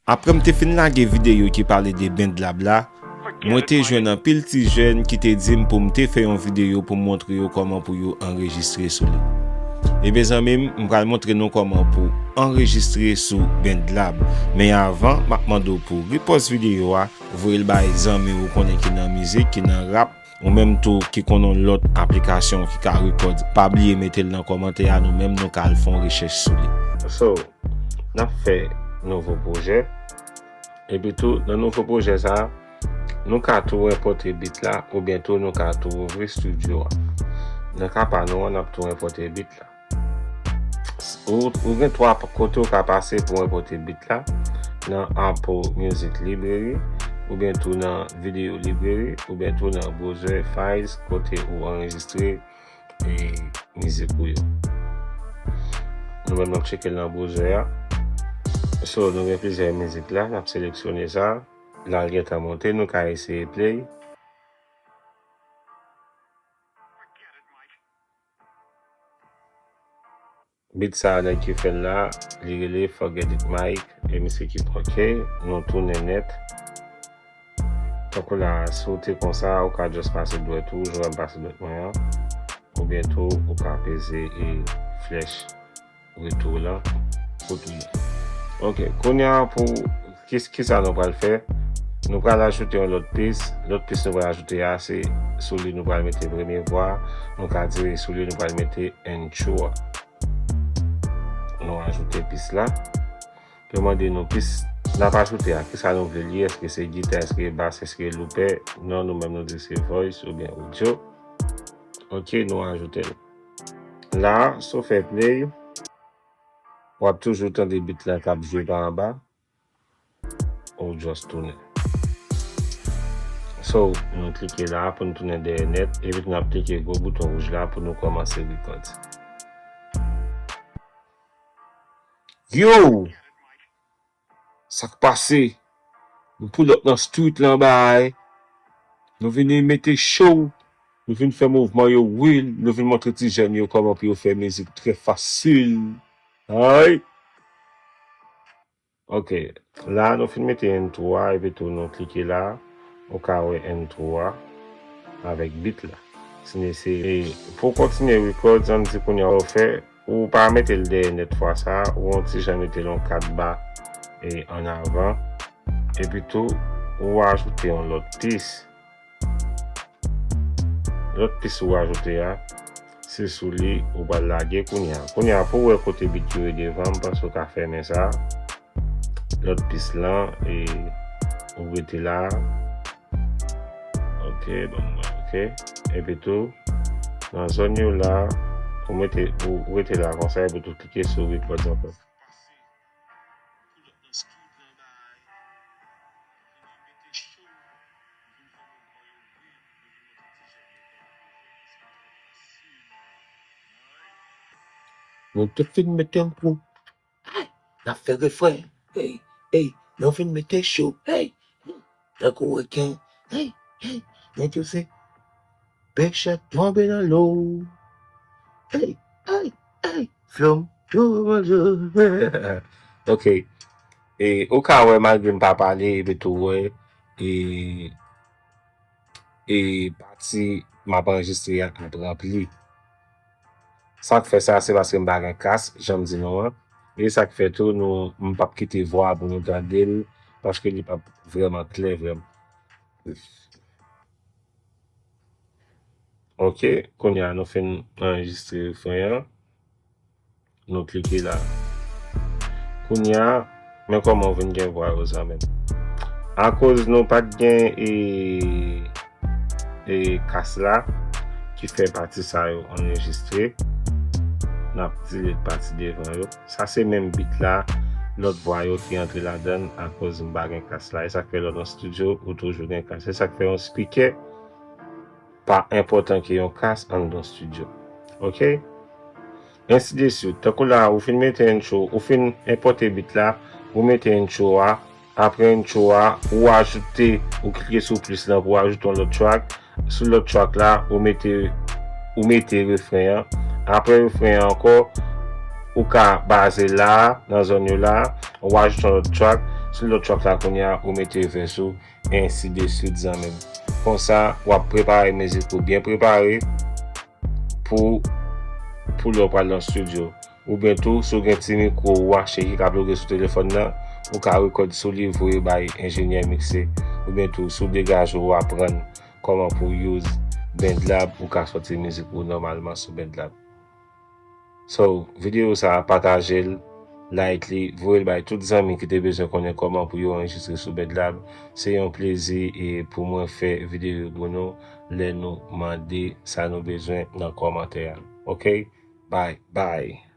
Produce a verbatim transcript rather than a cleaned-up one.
Apre m te fin lage videyo ki pale de BandLab la, mwen te jwenn anpil ti jèn ki te di m pou m te fè yon videyo pou m montre yo kòman pou yo anrejistre sou li. Ebyen zanmi m, m pral montre nou kòman pou anrejistre sou BandLab. Men avan, m ap mande w pou w repost videyo a, voye l bay zanmi w ou konnen ki nan mizik, ki nan rap, ou menm tou ki konn yon lòt aplikasyon ki ka rekòd. Pa bliye mete l nan kòmantè a, nou menm nou ka al fè yon rechèch sou li. So, n ap fè nouvo pwojè. Epi tou, nan nouvo pwojè sa a, nou ka tou enpòte beat la, oubyen tou nou ka tou ouvri studio a. Nan ka pa nou an, n ap tou enpòte beat la. Ou, ou gen twa p-, kote ou ka pase pou enpòte beat la, nan Apple Music Library, oubyen tou nan Video Library, oubyen tou nan browser Files, kote ou anrejistre e mizik ou yo. Nou menm n ap tcheke l nan browser a. So, nou gen plizyè mizik la, n ap seleksyone sa. La l gentan monte, nou ka eseye play. Beat sa a, nèg ki fè l la, li rele Forget It Mike, e misye ki pran ke nou tounen nèt. Tankou la, si w te konsa, ou ka just pase dwèt ou, jan m pase dwèt mwen an. Oubyen tou, ou ka peze e flèch retou lan pou tounen. Ok, kounye a pou ki, kisa nou pral fè? Nou pral ajoute yon lòt pis. Lòt pis nou pral ajoute a, se sou li nou pral mete premye vwa. Nou ka dire sou li nou pral mete intro a. Nou ajoute pis la. Yo mande nou pis n ap ajoute a, kisa nou vle li, èske se gita, èske bas, èske loupè? Non, nou menm nou di se voice oubyen audio. Ok, nou ajoute l. La, si w fè play, w ap toujou tande beat la k ap jwe pa anba. Ou just tounen. So, nou klike la pou nou tounen dèyè nèt, epi tou n ap klike gwo bouton wouj la pou nou kòmanse record. Yo! Sa k pase? Nou pull up nan street lan bay. Nou vin mete show. Nou vin fè mouvman yo real. Nou vin montre ti jèn yo kòman pou yo fè mizik trè fasil. Ay! Ok. La, nou fin mete intro a, epi tou nou klike la. Ou ka wè intro a avèk beat la. Si n eseye, pou w kontinye record, jan m di kounye a, w fè, ou pa mete l dèyè nèt fwa sa a, ou yon ti jan mete l yon kat ba e ann avan. Epi tou, ou ajoute yon lòt pis. Lòt pis ou ajoute a, se sou li ou pral lage kounye a. Kounye a, pou w wè kote beat yo ye devan, m panse w ka fèmen sa. Lòt pis lan, e ou rete la. Ok, ban m wè, ok. Epi tou, nan zòn yo la, ou mete, ou rete la konsa, epi tou klike sou record ankò. Nou tout fin mete yon kou. Hey! N ap fè refren. Hey, hey, nou vin mete cho. Hey, tankou reken. Hey, hey, nèg yo se bèk chak tonbe nan lo. Hey, hey, hey, flom, flom, flom. Ok. E, ou ka wè, malgre m pa pale, epi tou wè, e, e pati m ap anrejistre a ap ranpli. Sa k fè sa, se paske m pa gen kas, jan m di nou an. E sa k fè tou, nou, m p ap kite vwa a pou nou tande l, paske li p ap vrèman klè, vrèman. Ok, kounye a nou fin anrejistre refren an. Nou klike la. Kounye a, men kòman w vin gen vwa yo, zanmi m. Akoz nou pa t gen, e, e, kas la ki fè pati sa yo anrejistre, n ap delete pati devan yo. Sa se menm beat la, lòt vwa yo ki antre ladan l akoz m pa gen kas la. E sa k fè lè w nan estidyo, ou toujou gen kas. E sa k fè yon spikè pa enpòtan ke yon kas anndan estidyo. Ok? Ensi de swit. Tankou la, ou fin mete intro, ou fin enpòte beat la, ou mete intro a, apre intro a, ou ajoute, ou klike sou plis lan pou w ajoute yon lòt track. Sou lòt track la, ou mete, ou mete refren an. Apre refren an ankò, ou ka baze la, nan zòn yo la, ou ajoute yon lòt track. sou lòt track la kounye a, ou mete verse ou, ensi de swit, zanmi m. Konsa, w ap prepare mizik ou byen prepare pou, pou lè w pral nan estidyo. Oubyen tou, si w gen ti mikwo ou achte ki ka ploge sou telefòn nan, ou ka rekòd sou li, voye bay enjenyè mikse. Oubyen tou, si w degaje w aprann kòman pou w use BandLab, ou ka sòti mizik ou nòmalman sou BandLab. So, videyo sa a, pataje l, like li, voye l bay tout zanmi ki te bezwen konnen kòman pou yo anrejistre sou BandLab. Se yon plezi e pou mwen fè videyo pou nou lè nou mande sa nou bezwen nan kòmantè a. Ok? Bye, bye.